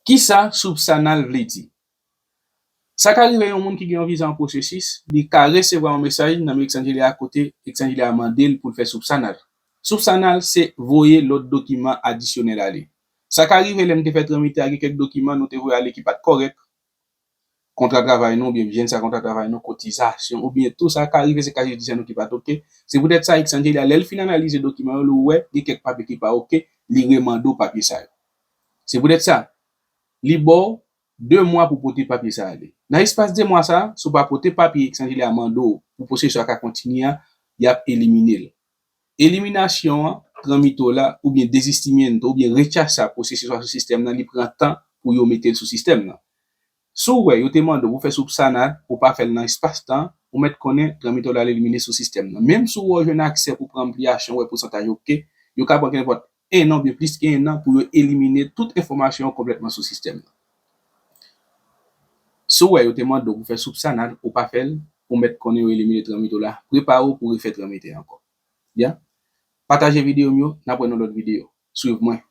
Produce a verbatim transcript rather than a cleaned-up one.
Kisa soupçonnal vle di? Sa ka rive yon moun ki gen yon viza an pwosesis, li ka resevwa yon mesaj nan men Exchangelia kote Exchangelia mande l pou l fè soupçonnal. Soupçonnal se voye lòt dokiman adisyonèl ale. Sa ka rive lè n te fè tramite a, gen kèk dokiman nou te voye ale ki pa t kòrèk, kontra travay nou, oubyen jèn sa kontra travay nou, kotizasyon, oubyen tou sa ka rive se kazye jidisya nou ki pa t oke. Se poutèt sa, Exchangelia, lè l fin analize dokiman yo, li wè gen kèk papye ki pa oke, li remande w papye sa yo. Se poutèt sa, li ba w de mwa pou pote papye sa ale. Nan espas de mwa sa, si w pa pote papye Exchangelia mande w pou pwosesyon an ka kontinye a, y ap elimine l. Eliminasyon an, tramito la, oubyen desistimiento, oubyen rechaza pwosesyon an sou sistèm nan, li pran tan pou yo mete l sou sistèm nan. Si w wè yo te mande w pou fè soupçonnal, ou pa fè l nan espas tan, ou mèt konnen tramito la elimine sou sistèm nan. Menm si w wè w jwenn aksè pou pran anpliyasyon, wè pousantaj oke, yo ka pran kenenpòt en an oubyen plis ke en an pou yo elimine tout enfòmasyon yo konplètman sou sistèm nan. Si w wè yo te mande w pou fè soupçonnal, ou pa fè l, ou mèt konnen yo elimine tramito la. Prepare w pou refè tramite ankò. Ya? Pataje videyo m yo, n ap wè nan lòt videyo. Swiv mwen.